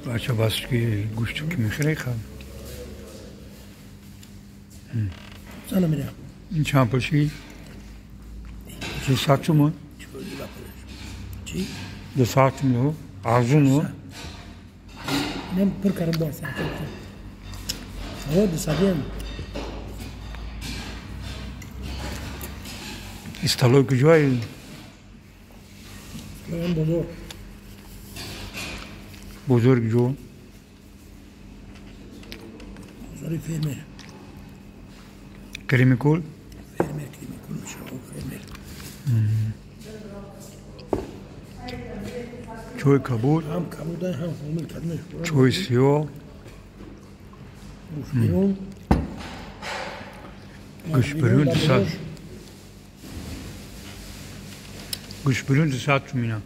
Бача бас ки гӯшт ки мехӯре ха. Зана мира. Ин чанд пул шид? 200 сомон? Чӣ? 200 сомон. Арзун. Инам пур кардам бо сар. О, 200. Исталой куҷое? Исталоям бозор. Бозор куҷо? Бозори фермер. Кримикул? Фермер, Кримикул мешава, фермер. Чой кабуд? Ҳам кабуда, ҳам фомил кадмеш. Чой сиёҳ. Гӯшбирун. Гӯшбирун 200. Гӯшбирун 200 сомина.